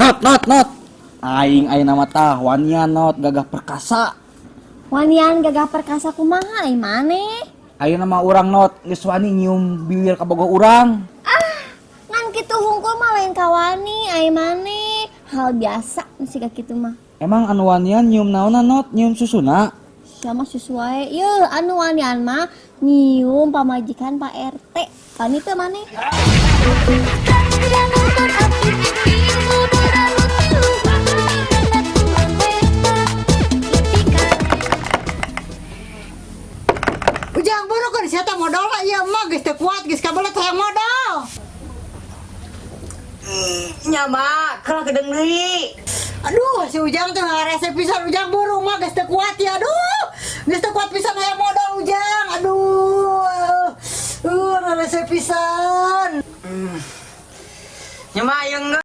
Not, not, not. Aing ayeuna mah tah wanian, Not, gagah perkasa. Wanian gagah perkasa kumaha ai maneh? Ayeuna mah urang, Not, geus wani nyium bibir kabogoh urang. Ah, ngan kitu hungkul mah lain kawani ai maneh. Hal biasa siga kitu mah. Emang anu wanian nyium naonna, Not? Nyium susuna? Siapa susu wae. Yeuh, anu wanian mah nyium pamajikan Pak RT. Wani teu maneh? Ujang, buru kan sia teh modal ieu mah geus teu kuat, geus kabelet hayang modal. Nya, Mak, kalah gedeng deui. Aduh, si Ujang tuh ngarese pisan. Ujang, buru mah geus teu kuat ya. Aduh. Geus teu kuat pisan hayang modal, Ujang. Aduh. Ngarese pisan. Nya, Mak, yang